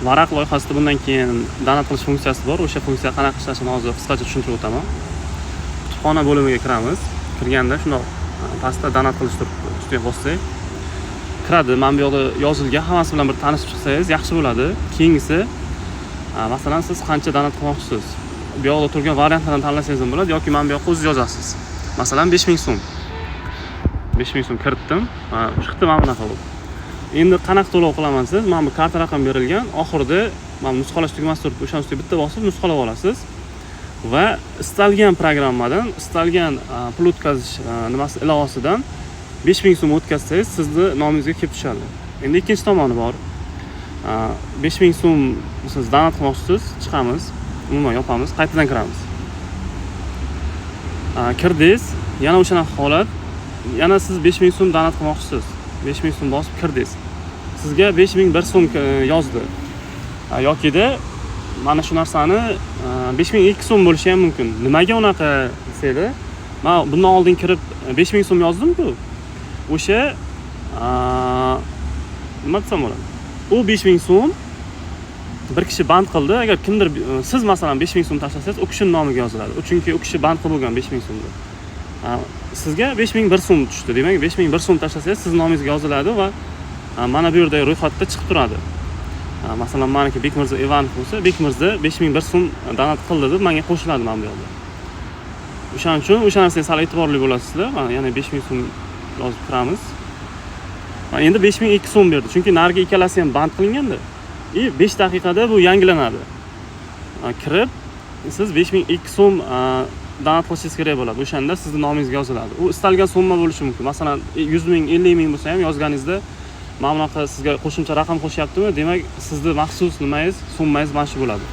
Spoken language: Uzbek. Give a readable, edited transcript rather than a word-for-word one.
Varaq loyihasida bundan keyin donat qilish funksiyasi bor. O'sha funksiya qanaqa ishlashini hozir qisqacha tushuntirib o'taman. Kutubxona bo'limiga kiramiz. Kirganda shundoq pastda donat qilish turibdi, ustiga bossak kiradi. Mana bu yoqda yozilgan hammasi bilan bir tanishib chiqsangiz yaxshi bo'ladi. Keyingisi, masalan, siz qancha donat qilmoqchisiz, bu yoqda turgan variantlardan tanlasangiz ham bo'ladi yoki mana bu yoqqa o'zingiz yozasiz. Masalan, 5000 so'm. 5000 so'm kiritdim, chiqdi mana bunaqa bo'lib. Endi qanaqa to'lov qilaman siz? Mana bu karta raqam berilgan, oxirida mana nusxalash tugmasi turibdi, o'shani ustiga bitta bosib nusxalab olasiz va istalgan programmadan, istalgan pul o'tkazish nimasi ilovasidan 5000 so'm o'tkazsangiz, sizni nomingizga kelib tushadi. Endi ikkinchi tomoni bor. 5000 so'm siz donat qilmoqchisiz, chiqamiz, umuman yopamiz, qaytadan kiramiz. Kirdingiz, yana o'shanaqa holat, yana siz 5000 so'm donat qilmoqchisiz. 5000 so'm bosib kirdingiz, sizga 5001 so'm yozdi. Yokida mana shu narsani 5002 so'm bo'lishi ham mumkin. Nimaga unaqa desanglar, man bundan oldin kirib 5000 so'm yozdimku, o'sha nima desam bo'ladi, u 5000 so'm bir kishi band qildi. Agar kimdir siz masalan 5000 so'm tashlasangiz, u kishini nomiga yoziladi u, chunki u kishi band qilib bo'lgan 5000 so'mni. Sizga 5001 so'm tushdi, demak, 5001 so'm tashlasangiz, sizni nomingizga yoziladi va mana bu yerda ro'yxatda chiqib turadi. Masalan, maniki Bekmirza Ivanov bo'lsa, Bekmirza 5001 so'm donat qildi deb manga qo'shiladi mana bu yoqda. O'shaning uchun o'sha narsaga sal e'tiborli bo'lasizlar. Mana, yana 5000 so'm yozib kiramiz. Mana, endi 5002 so'm berdi, chunki narigi ikkalasi ham band qilinganda и 5 daqiqada bu yangilanadi. Kirib siz 5002 so'm donat qilishingiz kerak bo'ladi, o'shanda sizni nomingizga yoziladi. U istalgan summa bo'lishi mumkin, masalan, 100 000, 50 000 bo'lsa ham, yozganingizda mana bunaqa sizga qo'shimcha raqam qo'shyaptimi, demak, sizni maxsus nimangiz, summangiz mana shu bo'ladi.